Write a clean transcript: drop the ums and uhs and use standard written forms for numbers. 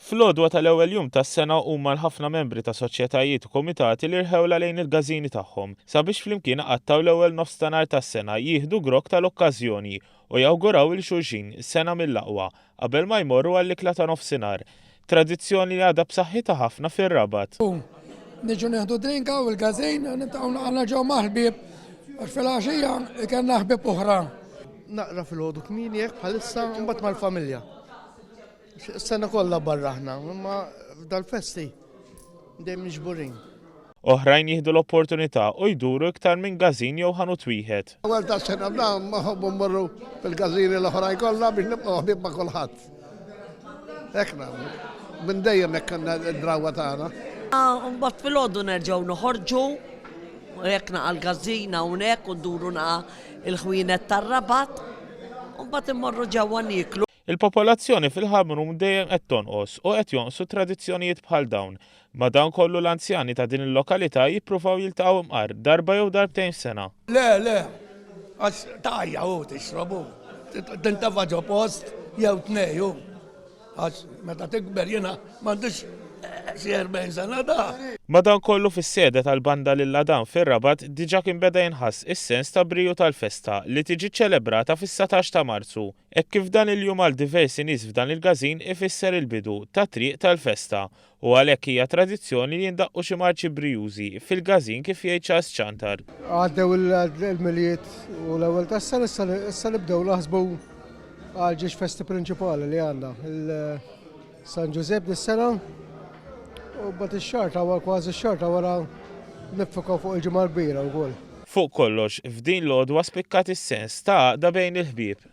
Fl-għodwa tal-ewwel jum tas-sena huma l-ħafna membri ta' soċjetajiet u kumitati li rħewlha lejn il-każini tagħhom sabiex flimkien iqattgħu l-ewwel nofs ta' nhar tas-sena jieħdu grokk tal-okkażjoni u jawguraw 'il xulxin sena mill-aqwa qabel ma jmorru għall-ikla ta' nofsinhar. Tradizzjoni li għadha b'saħħitha ħafna fir-Rabat. Niġu nieħdu drinka u l-każin niltaqgħu nerġgħu mal-ħbieb għax filgħaxija kellna ħbieb oħra. Naqra filgħodu kmieni hekk bħalissa mbagħad mal-familja. Sena kollha barra aħna, imma f'dal-festi dejjem miġburin. Oħrajn jieħdu l-opportunità u jduru iktar minn każin jew ħanut wieħed. Ewwel tas-sena b'dan nħobbu mmorru fil-każini l-oħrajn kollha biex nibqgħu ħbieb ma' kulħadd. Hekk nagħmlu. Minn dejjem hekk kellna d-drawwa tagħna. Mbagħad filgħodu nerġgħu noħorġu hekk naqa' l-każin hawnhekk u nduru naqa' il-ħwienet tar-Rabat u mbagħad immorru ġewwa nieklu. Il-popolazzjoni fil-Ħamrun dejjem qed tonqos u qed jonqsu tradizzjonijiet bħal dawn. Madankollu l-anzjani ta' din il-lokalità jippruvaw jiltaqgħu imqar darba jew darbtejn f'sena. Le, le, għax tgħajja hu tixrob hu. Tintefa' ġo post jew tnej hu. Għax meta tikber jiena m'għandix xi 40 sena da. Madankollu fis-sede tal-Banda Lil Adam fir-Rabat diġà kien beda jinħass is-sens ta' briju tal-festa li tiġi ċċelebrata fis-19 ta' Marzu. Hekk kif dan il-jum għal diversi nies f'dan il-każin ifisser il-bidu tat-triq tal-festa u għalhekk hija tradizzjoni li jindaqqu xi marċi brijużi fil-każin kif jgħid Charles Ciantar. Għaddew il-Milied u l-ewwel tas-sena issa issa nibdew naħsbu għal ġiex festi prinċipali li għandna. Il-San Ġużepp dis-sena u mbagħad ix-xahar ta' kważi x-xahar ta' wara niffukaw fuq il-Ġimgħa l-Kbira wkoll. Fuq kollox, f'din l-għodwa spikkat is-sens ta' għaqda bejn il-ħbieb.